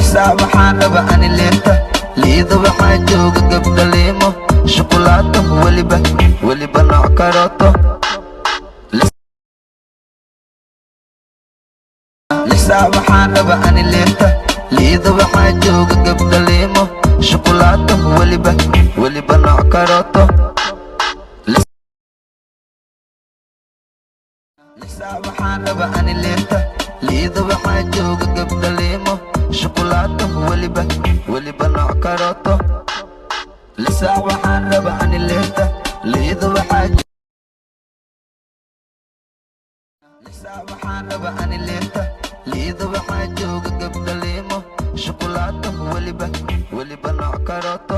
Lisaa waxaan raba ani liinta. Liida waxaa jooga gabdha liimo, shukulaato, weliba weliba nooc karooto. Lisaa waxaan raba ani liinta. Liida waxaa jooga gabdha liimo, shukulaato, weliba weliba nooc karooto. Lisaa waxaan raba ani liinta. Liida waxaa jooga gabdha liimo, shukulaato, weliba weliba nooc karooto. Lisaa waxaan raba ani liinta. Liida waxaa. Lisaa waxaan raba ani liinta. Liida waxaa jooga gabdha liimo, shukulaato, weliba weliba nooc karooto.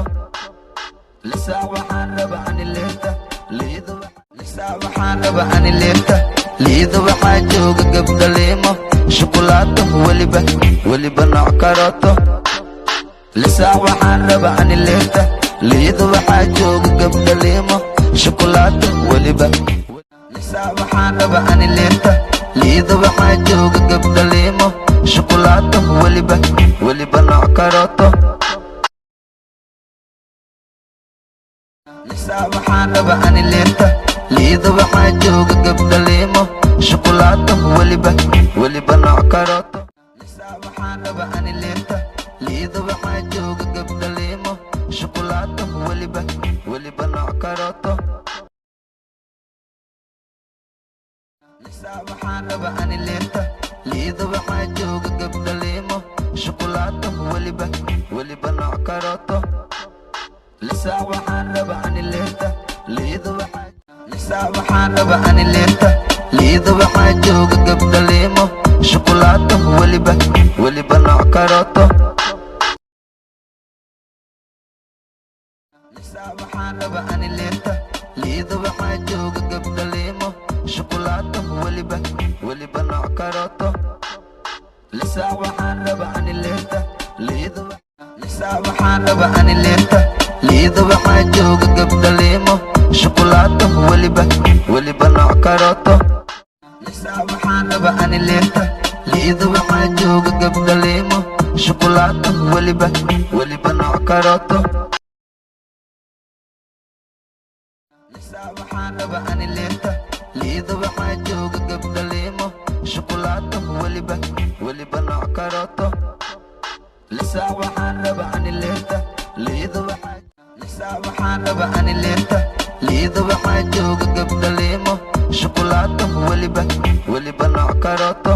Lisaa waxaan raba ani liinta. Liida. Lisaa waxaan raba ani liinta. Liida waxaa jooga gabdha liimo, shukulaato, weliba weliba nooc karooto. Lisaa waxaan raba ani liinta. Liida waxaa jooga gabdha liimo, shukulaato, weliba. Lisaa waxaan raba ani liinta. Liida waxaa jooga gabdha liimo, shukulaato, weliba weliba nooc karooto. Lisaa waxaan raba ani liinta. Liida waxaa jooga gabdha liimo, shukulaato, weliba weliba nooc karooto. Lisaa waxaan raba ani liinta. Liida waxaa jooga gabdha liimo, shukulaato, weliba weliba nooc karooto. Lisaa waxaan raba ani liinta. Liida waxaa jooga gabdha liimo, shukulaato, weliba weliba nooc karooto. Lisaa waxaan raba ani liinta. Liida waxaa. Lisaa waxaan raba ani liinta. Liida waxaa jooga gabdha liimo, shukulaato, weliba weliba nooc karooto. Lisaa waxaan raba ani liinta. Liida waxaa jooga gabdha liimo, shukulaato, weliba weliba nooc karooto. Lisaa waxaan raba ani liinta. Liida. Lisaa waxaan raba ani liinta. Liida waxaa jooga gabdha liimo, shukulaato, weliba weliba nooc karooto. Lisaa waxaan raba ani liinta. Liida waxaa jooga gabdha liimo, shukulaato, weliba weliba nooc karooto. Lisaa waxaan raba ani liinta. Liida waxaa jooga gabdha liimo, shukulaato, weliba weliba nooc karooto. Lisaa waxaan raba ani liinta. Liida waxaa. Lisaa waxaan raba ani liinta. Liida waxaa jooga gabdha liimo, shukulaato, weliba weliba nooc karooto.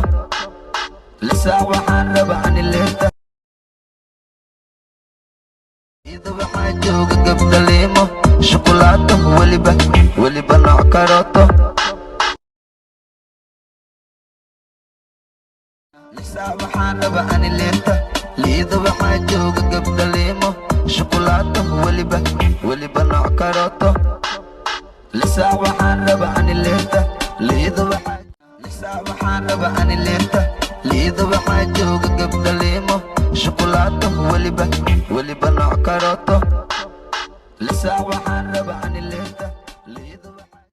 Lisaa waxaan raba ani liinta. Liida waxaa jooga gabdha liimo, shukulaato, weliba weliba nooc karooto. Lisaa waxaan raba ani liinta. Liida waxaa jooga gabdha liimo, shukulaato, weliba weliba nooc karooto. Lisaa waxaan raba ani liinta. Liida waxaa. Lisaa waxaan raba ani liinta. Liida waxaa jooga gabdha liimo, shukulaato, weliba